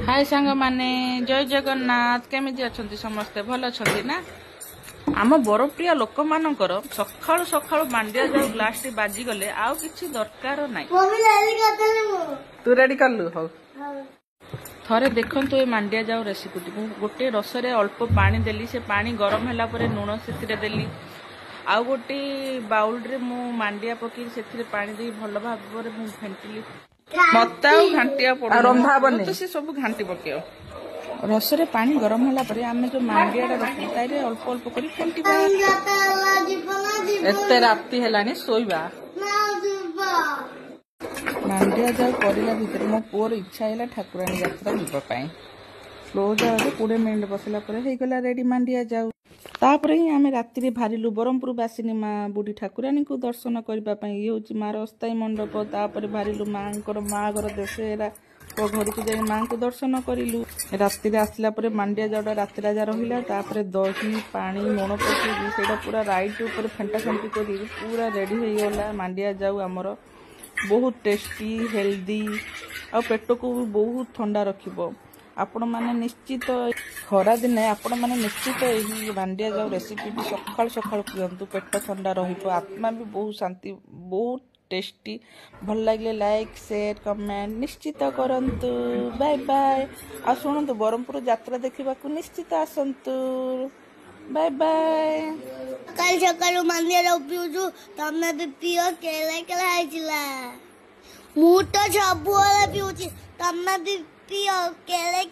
ହାଏ ସାଙ୍ଗମାନେ, ଜୟ ଜଗନ୍ନାଥ। କେମିତି ଅଛନ୍ତି ସମସ୍ତେ? ଭଲ ଅଛନ୍ତି ନା? ଆମ ବରପ୍ରିୟ ଲୋକମାନଙ୍କର ସକାଳୁ ସକାଳୁ ମାଣ୍ଡିଆ ଯାଉ ଗ୍ଲାସଟି ବାଜିଗଲେ ଆଉ କିଛି ଦରକାର ନାହିଁ। ତୁ ରେଡି କଲୁ? ହଉ, ଥରେ ଦେଖନ୍ତୁ ଏ ମାଣ୍ଡିଆ ଯାଉ ରେସିପିଟି। ମୁଁ ଗୋଟିଏ ରସରେ ଅଳ୍ପ ପାଣି ଦେଲି, ସେ ପାଣି ଗରମ ହେଲା ପରେ ଲୁଣ ସେଥିରେ ଦେଲି। ଆଉ ଗୋଟେ ବାଉଲରେ ମୁଁ ମାଣ୍ଡିଆ ପକେଇ ସେଥିରେ ପାଣି ଦେଇ ଭଲ ଭାବରେ ମୁଁ ଫେଣ୍ଟିଲି। ମତେ ଆଉ ଘାଣ୍ଟିଆ ପଡୁନି, ସେ ସବୁ ଘାଣ୍ଟି ପକେଇବ। ରସରେ ପାଣି ଗରମ ହେଲା ପରେ ଆମେ ଯୋଉ ମାଣ୍ଡିଆଟା ରଖିବୁ ତାରେ ଅଳ୍ପ ଅଳ୍ପ କରି ଫେଣ୍ଟିବା। ଏତେ ରାତି ହେଲାଣି, ଶୋଇବା। ମାଣ୍ଡିଆ ଯାଉ କରିଲା ଭିତରେ ମୋ ପୁଅର ଇଚ୍ଛା ହେଲା ଠାକୁରାଣୀ ଯାତ୍ରା ଯିବା ପାଇଁ। ସ୍ଲୋ ଯାଉରେ 20 ମିନିଟ୍ ବସିଲା ପରେ ହେଇଗଲା ରେଡି ମାଣ୍ଡିଆ ଯାଉ। ତାପରେ ହିଁ ଆମେ ରାତିରେ ବାହାରିଲୁ ବ୍ରହ୍ମପୁର ବାସିନୀ ମା ବୁଢ଼ୀ ଠାକୁରାଣୀଙ୍କୁ ଦର୍ଶନ କରିବା ପାଇଁ। ଇଏ ହେଉଛି ମାର ଅସ୍ଥାୟୀ ମଣ୍ଡପ। ତାପରେ ବାହାରିଲୁ ମାଙ୍କର ମା ଘର ଦଶହରା ଘରକୁ ଯାଇ ମାଙ୍କୁ ଦର୍ଶନ କରିଲୁ। ରାତିରେ ଆସିଲା ପରେ ମାଣ୍ଡିଆ ଯାଉଟା ରାତିରେ ଯା ରହିଲା। ତାପରେ ଦହି ପାଣି ଲୁଣ ପକେଇକି ସେଇଟା ପୁରା ରାଇଟ୍ ଉପରେ ଫେଣ୍ଟା ଫେଣ୍ଟି କରିକି ପୁରା ରେଡି ହେଇଗଲା ମାଣ୍ଡିଆ ଯାଉ। ଆମର ବହୁତ ଟେଷ୍ଟି, ହେଲ୍ଦି ଆଉ ପେଟକୁ ବି ବହୁତ ଥଣ୍ଡା ରଖିବ। ଆପଣମାନେ ନିଶ୍ଚିତ ଖରାଦିନେ ଆପଣମାନେ ନିଶ୍ଚିତ ଏହି ମାଣ୍ଡିଆ ଯାଉ ରେସିପିଟି ସକାଳୁ ସକାଳୁ ପିଅନ୍ତୁ, ପେଟ ଥଣ୍ଡା ରହିବ, ଆତ୍ମା ବି ବହୁତ ଶାନ୍ତି, ବହୁତ ଟେଷ୍ଟି। ଭଲ ଲାଗିଲେ ଲାଇକ୍, ସେୟାର, କମେଣ୍ଟ ନିଶ୍ଚିତ କରନ୍ତୁ। Bye bye. ଆଉ ଶୁଣନ୍ତୁ, ବ୍ରହ୍ମପୁର ଯାତ୍ରା ଦେଖିବାକୁ ନିଶ୍ଚିତ ଆସନ୍ତୁ। Bye bye. ସକାଳୁ ସକାଳୁ ମାଣ୍ଡିଆ ଯାଉ ପିଉଛୁ, ତମେ ବି ପିଅ। କେଳା କେଳା ହେଇଥିଲା। ମୁଁ ତ ସବୁବେଳେ ପିଉଛି, ତମେ ବି ପିଅ। କେଳେ।